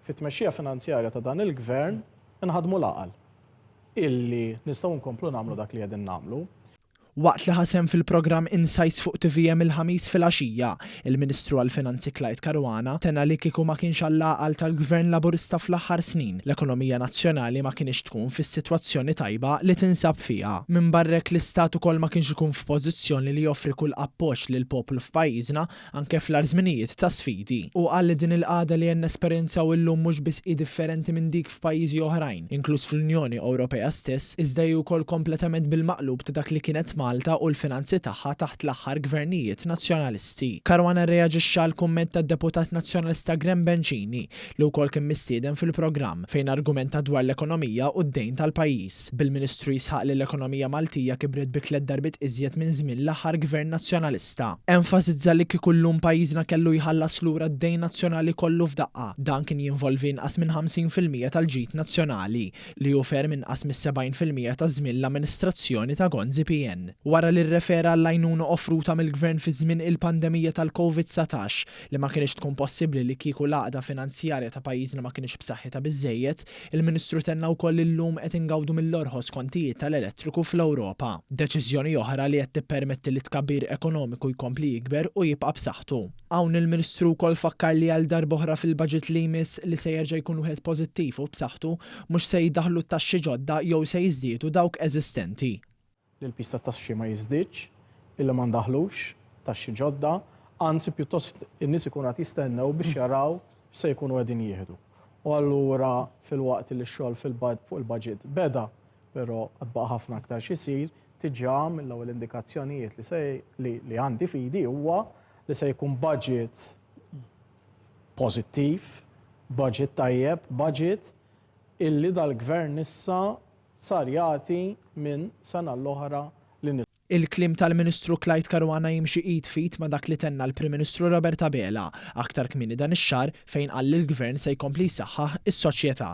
fit-tmexxija finanzjarja ta' dan il-Gvern inħaddmu l-għaqal illi nistgħu nkomplu nagħmlu dak li qegħdin nagħmlu. Waqt li ħa sehem fil-programm Insights fuq tvm il-Ħamis filgħaxija, il-Ministru għall-Finanzi Clyde Caruana tenna li kieku ma kienx għall-għaqal tal-Gvern Laburista fl-aħħar snin, l-ekonomija nazzjonali ma kinitx tkun fis-sitwazzjoni tajba li tinsab fiha. Minbarra hekk l-Istat ukoll ma kienx ikun f'pożizzjoni li joffri kull appoġġ lill-poplu f'pajjiżna anke fl-agħar żminijiet ta' sfidi. Hu qal li din il-qagħda li qed nesperjenzaw illum mhux biss hi differenti minn dik f'pajjiżi oħrajn, inkluż fl-Unjoni Ewropea stess, iżda hi wkoll kompletament bil-maqlub ta' dak li kienet Malta u l-finanzi tagħha taħt l-aħħar gvernijiet Nazzjonalisti. Caruana rreaġixxa għall-kumment tad-Deputat Nazzjonalista Graham Bencini, li wkoll kien mistieden fil-programm, fejn argumenta dwar l-ekonomija u d-dejn tal-pajjiż, bil-Ministru jisħaq li l-ekonomija Maltija kibret bi tlett darbiet iżjed minn żmien l-aħħar Gvern Nazzjonalista. Enfasizza li kieku llum pajjiżna kellu jħallas lura d-dejn nazzjonali kollu f'daqqa, dan kien jinvolvi inqas minn 50% tal-ġid nazzjonali, li hu ferm inqas mis-70% ta' żmien l-amministrazzjoni ta' Gonzi PN. Wara li rrefera għall-għajnuna offruta mill-Gvern fi żmien il-pandemija tal-Covid 19, li ma kinitx tkun possibbli li kieku l-għaqda finanzjarja ta' pajjiżna ma kinitx b'saħħitha biżżejjed, il-Ministru tenna wkoll li llum qed ingawdu mill-orħos kontijiet tal-elettriku fl-Ewropa. Deċiżjoni oħra li qed tippermetti li t-tkabbir ekonomiku jkompli jikber u jibqa' b'saħħtu. Hawn il-Ministru wkoll fakkar li għal darb'oħra fil-budget li jmiss, li se jerġa' jkun wieħed pożittiv u b'saħħtu, mhux se jiddaħħlu taxxi ġodda jew se jiżdiedu dawk eżistenti. li l-piż tat-taxxi ma jiżdiedx, illi ma ndaħħlux taxxi ġodda, anzi pjuttost in-nies ikunu qed jistennew biex jaraw x'se jkunu qegħdin jieħdu. U allura filwaqt li x-xogħol fuq il-budget beda, però għad baqa' ħafna aktar x'isir, diġà mill-ewwel indikazzjonijiet li se li għandi f'idi huwa li se jkun budget pożittiv, budget tajjeb, budget illi dal-gvern issa sar jagħti minn sena l-oħra lin-nies. Il-kliem tal-Ministru Clyde Caruana jimxi id f'id ma' dak li tenna l-Prim Ministru Robert Abela aktar kmieni dan ix-xahar fejn qal li l-Gvern se jkompli jsaħħaħ is-soċjetà.